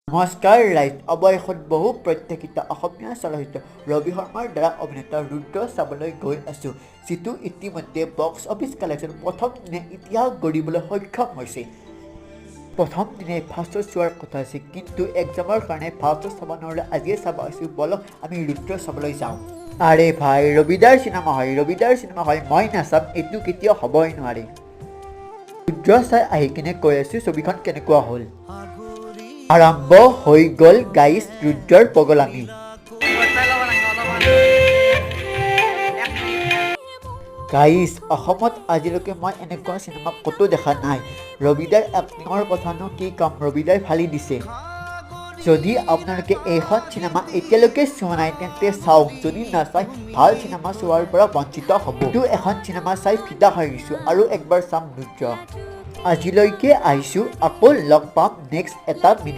নমস্কাৰ ৰাইজ। অৱশেষত বহু প্ৰত্যাশিত অসমীয়া চলচ্চিত্ৰ ৰবি শৰ্মাৰ দ্বাৰা অভিনীত ৰুদ্ৰ চাবলৈ গৈ আছোঁ, যিটো ইতিমধ্যে বক্স অফিচ কালেকশ্যন প্ৰথম দিনে ইতিহাস গঢ়িবলৈ সক্ষম হৈছে। প্ৰথম দিনাই ফাৰ্ষ্ট শ্ব' চোৱাৰ কথা আছিল, কিন্তু এক্সামৰ কাৰণে ফাৰ্ষ্ট শ্ব' চাব নোৱাৰিলে। আজিয়ে চাব আহিছোঁ। ব'লক, আমি ৰুদ্ৰ চাবলৈ যাওঁ। আৰে ভাই, ৰবিদাৰ চিনেমা হয়, ৰবিদাৰ চিনেমা হয়, মই নাচাম, এইটো কেতিয়াও হ'বই নোৱাৰে। ৰুদ্ৰ চাই আহি কিনে কৈ আছোঁ ছবিখন কেনেকুৱা হ'ল। আৰম্ভ হৈ গ'ল গাইজ ৰুদ্ৰৰ পগলামি। চাই ল'ব লাগে অলপমান। গাইজ, অসমত আজিলৈকে মই এনেকুৱা চিনেমা ক'তো দেখা নাই। ৰবিদাৰ এক্টিঙৰ কথানো কি ক'ম, ৰবিদাই ফালি দিছে। যদি আপোনালোকে এইখন চিনেমা এতিয়ালৈকে চোৱা নাই, তেন্তে চাওক। যদি নাচায়, ভাল চিনেমা চোৱাৰ পৰা বঞ্চিত হ'ব। এইটো এখন চিনেমা চাই ফিদা হৈ গৈছোঁ আৰু একবাৰ চাম ৰুদ্ৰ। আজিলৈকে আহিছোঁ, আকৌ লগ পাম নেক্সট এটা মিনি